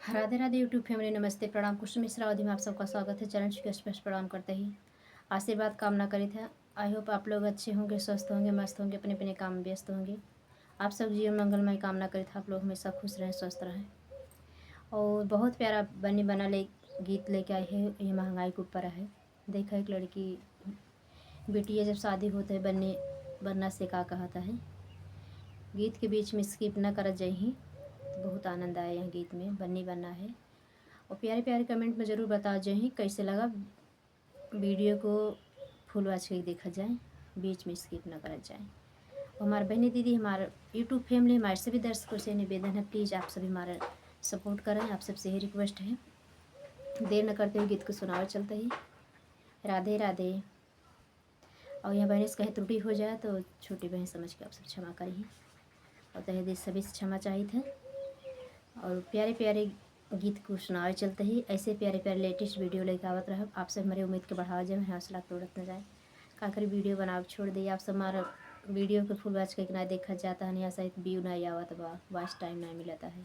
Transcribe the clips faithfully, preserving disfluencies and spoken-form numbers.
राधे राधे YouTube family, नमस्ते, प्रणाम। कुसुम मिश्रा अवधी में आप सबका स्वागत है। चरण छुके स्पर्श प्रणाम करते ही आशीर्वाद कामना करीत है। I hope आप लोग अच्छे होंगे, स्वस्थ होंगे, मस्त होंगे, अपने अपने काम में व्यस्त होंगे। आप सब जीवन मंगलमय कामना करीत है, आप लोग हमेशा खुश रहें, स्वस्थ रहें। और बहुत प्यारा बन्नी बन्ना ले गीत लेके आई है, ये महंगाई के ऊपर है। देखा एक लड़की बिटिया जब शादी होत है बन्नी बन्ना से का कहत है। गीत के बीच में skip ना करत जइहीं, तो बहुत आनंद आए यह गीत में, बन्नी बन्ना है। और प्यारे प्यारे comment में ज़रूर बता जइहीं कैसे लगा। Video को full watch करके देखा जाए, बीच में skip ना करत जाए। और हमारे बहनी दीदी, हमारे YouTube family, हमारे सभी दर्शकों से निवेदन है, please आप सभी हमारा support करें, आप सबसे यही request है। देर न करते हुए गीत को सुनावे चलते ही। राधे राधे। और यह बहनी से कहीं त्रुटि हो जाए तो छोटी बहन समझ के आप सब क्षमा करिए। और तहे दिल सभी से क्षमा चाहित है। और प्यारे प्यारे गीत को सुनावे चलते ही ऐसे प्यारे प्यारे latest video लेके आवत रहब। आप सब हमारे उम्मीद के बढ़ावा जाए, हमारे हौसला तोड़त न जाए। का करी, video बनावे छोड़ दे, आप सब हमारा video के full watch करके ना देखा जाता है, यहाँ शायद view नहीं आवत बा, watch time नहीं मिलता है,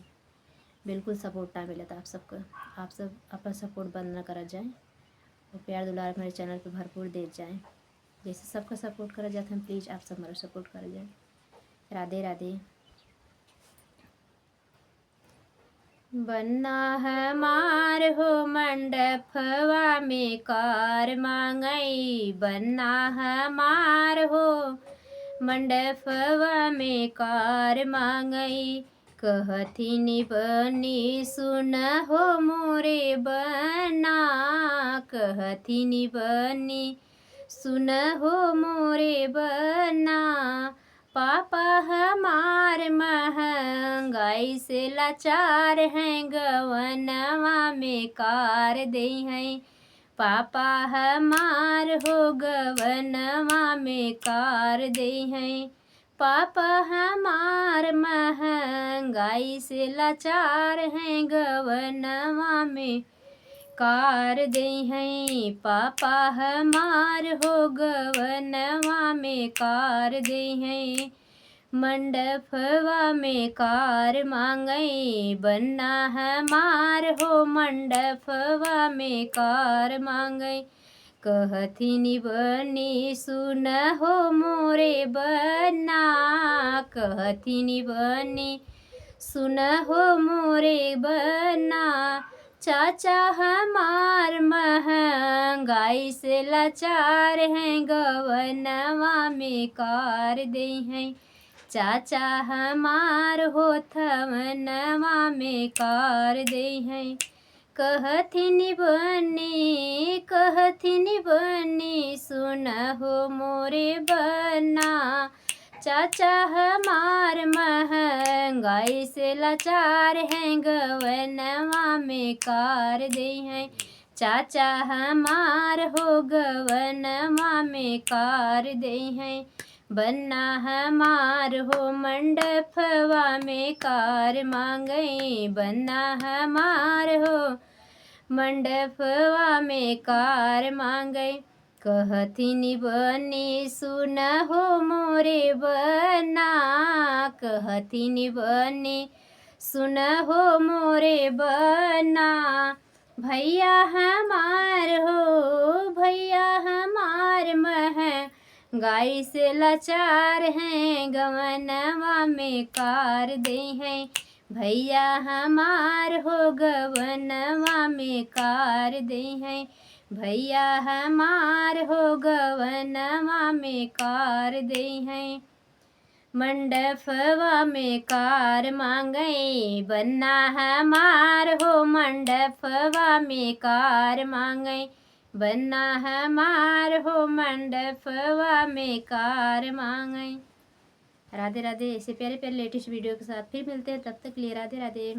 बिल्कुल support ना मिलता आप सबको। आप सब अपन support बंद ना करा जाए और प्यार दुलार हमारे channel पे भरपूर दे जाए, जैसे सबका support करा जाता है, please आप सब हमारा support करा जाए। राधे राधे। बन्ना हमार हो मंडफवा में कार मांगई, बन्ना हमार हो मंडफवा में कार मांगई। कहथिन बन्नी सुन हो मोरे बन्ना, कहथिन बन्नी सुन हो मोरे बन्ना। पापा हमार महंगाई से लाचार हैं, गवनवा में कार देइहैं। पापा हमार हो गवनवा में कार देइहैं। पापा हमार महंगाई से लाचार हैं, गवनवा में कार देइहैं। पापा हमार हो गवनवा में कार देइहैं। मंडफवा में कार मांगई, बन्ना हमार हो मंडफवा में कार मांगई। कहथिन बन्नी सुन हो मोरे बन्ना, कहथिन बन्नी सुन हो मोरे बन्ना। चाचा हमार महंगाई से लाचार हैं, गवनवा में कार देइहैं। चाचा हमार हो थवनवा में कार देइहैं। कहथिन बन्नी, कहथिन बन्नी सुन हो मोरे बन्ना। चाचा हमार महंगाई से लाचार हैं, गवनवा में कार देइहैं। चाचा हमार हो गवनवा में कार देइहैं। बन्ना हमार हो मंडफवा में कार मांगई, बन्ना हमार हो मंडफवा में कार मांगई। कहथिन बन्नी सुन हो मोरे बन्ना, कहथिन बन्नी सुन हो मोरे बन्ना। भैया हमार हो, भैया हमार महंगाई से लाचार हैं, गवनवा में कार देइहैं। भैया हमार हो गवनवा में कार देइहैं। भैया हमार हो गवनवा में कार देइहैं। मंडफवा में कार मांगई, बन्ना हमार हो मंडफवा में कार मांगई। बन्ना हमार हो मंडफवा में कार मांगई। राधे राधे। ऐसे प्यारे प्यारे latest video के साथ फिर मिलते हैं, तब तक के लिए राधे राधे।